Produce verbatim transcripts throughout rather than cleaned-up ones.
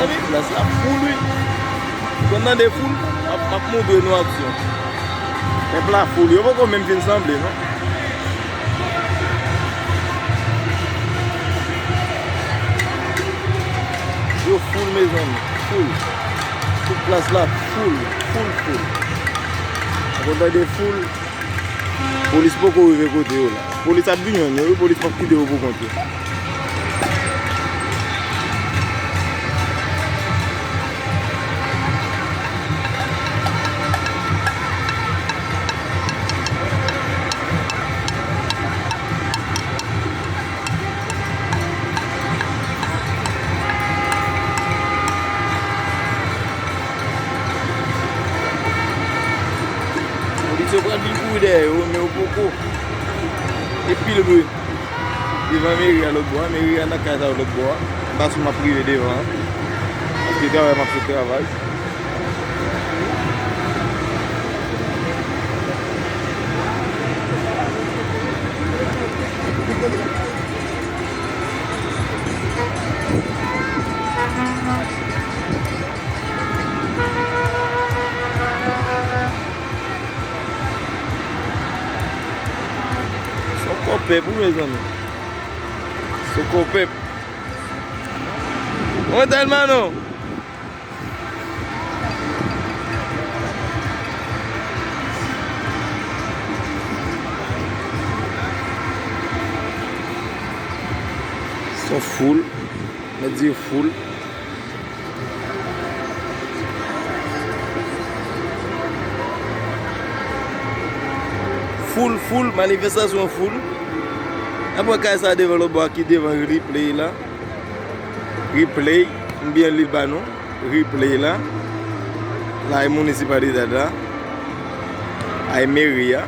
Mezanmi, plas la foul, wi. Ou konn tande foul? M ap, m ap montre nou aksyon. Pèp la foul. Yo poko menm fin sanble, non. Yo foul, mezanmi. Foul. Tout plas la foul. Foul, foul. Ou konn tande foul? Polis poko rive kote yo la. Polis ap vin jwenn yo, wi, polis p ap kite yo pou kont yo. Polis yo pral vin kouri dèyè yo, men yo poko. E pil moun devan meri a lòt bò a, meri a nan kay sa yo lòt bò a. M pa si m ap rive devan an. Paske travay m ap sot travay. Se yon kò pèp, wi, mezanmi. Se yon kò pèp. Mwen tèlman non. Se yon foul. Mwen di foul. Foul, foul, manifestasyon foul. Apre kay sa devan lòt bò a ki devan Ripley la. Ripley, m byen li l ba nou. Ripley la. La e Municipalidad la. A e meri a.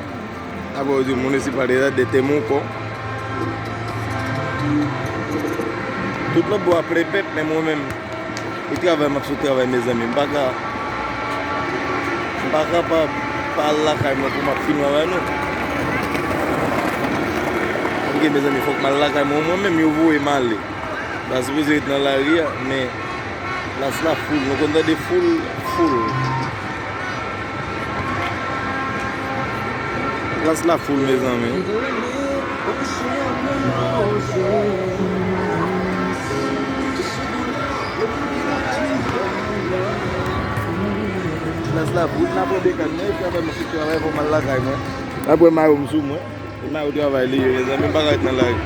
Apre yo di Municipalidad de Temuco. Tout lòt bò a plen pèp, men mwen menm, e travay m ap sot travay, mezanmi. M pa ka, m pa kapab pa al lakay mwen pou m ap filme avè nou. Ok, mezanmi, fòk m al lakay mwen. Mwen menm, yo voye m ale. M pa sipoze ret nan lari a, men plas la foul. Nou konn tande foul, foul. Plas la foul, mezanmi. Plas la foul, n ap pran bekàn, men epi apre mwen fin travay, fò m al lakay mwen. Apre mayo m sou mwen. Mayo travay li ye, mezanmi, m pa ka ret nan lari.